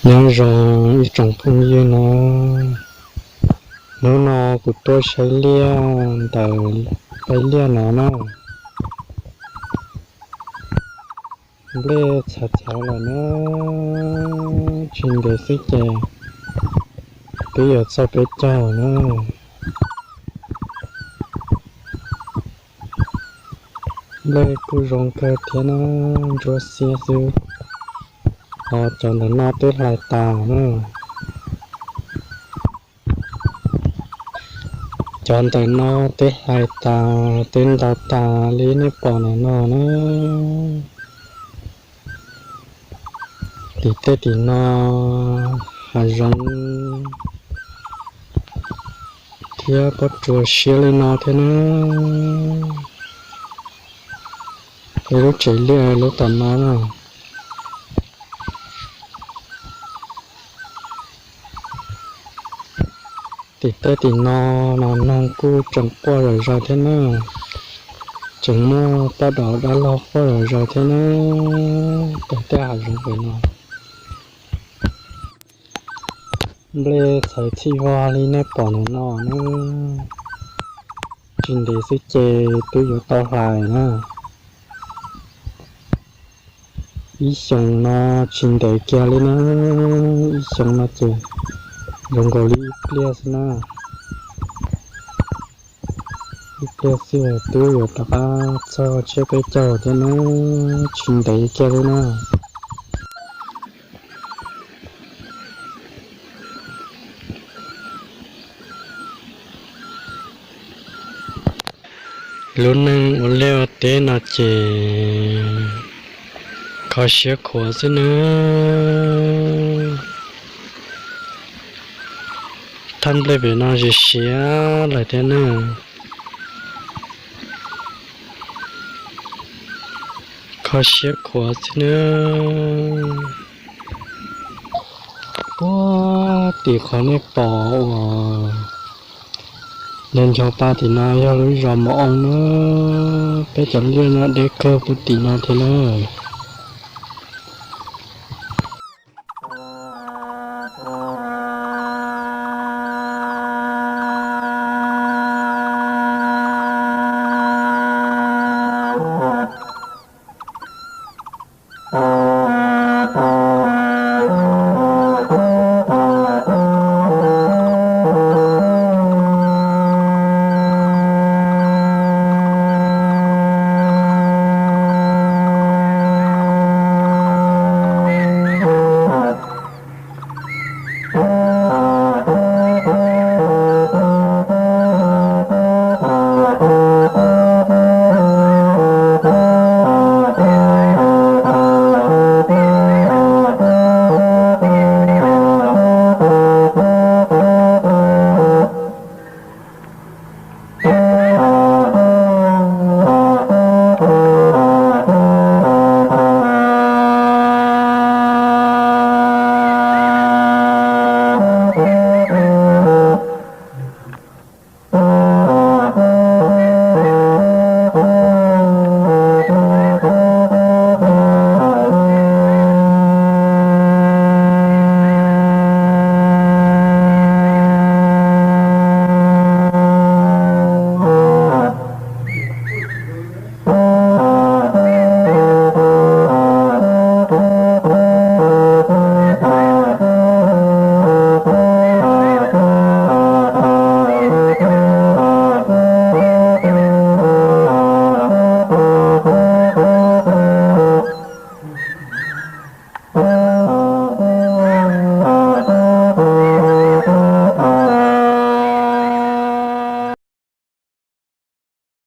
Nyob zoo ib tsoom phooj ywg na, hnub no kuv tuaj saib liaj ntawm peb liaj no na. Nplej txhawv txhawv lawm na, tsis ntev xwb ces twb yuav txog peb caug na. Nplej kuj zoo kawg thiab na, ntsuab xiab xwb. Ho cov ntawm no twb hlais tas na. Cov ntawm no twb hlais tas, twb ntau tas li nej pom ntawm no na. Tim tej tim no hav zoov thiab pob tsuas siab li no thiab na. Peb lub tsev liaj lub tom no na. Tim tej tim no mas noog kuj tseem quaj zom zaws thiab na. Tseem muaj poj dov dab laug quaj zom zaws thiab na. Tej hav zoov pem no, nplej txhawv txhij vog li nej pom ntawm no na. Tsis ntev xwb ces twb yuav tau hlais na. Ib xyoos no tsis ntev kiag li na, ib xyoos no ces zoo nkaus li ib pliag xwb na. Ib pliag xwb twb yuav rov qab txog tsiab peb caug thiab na, tsis ntev kiag li na. Lub neej ua liaj ua teb no ces kho siab khuav xwb nawb. Thaj nplej pem no siav siav lawm thiab nawb. Kho siab khuav xwb nawb. Puag tim qhov nej pom uas nco nco pa tim no yog lub zos Mos Oo nawb. Peb cov liaj nyob deb kawg puag tim no thiab nawb.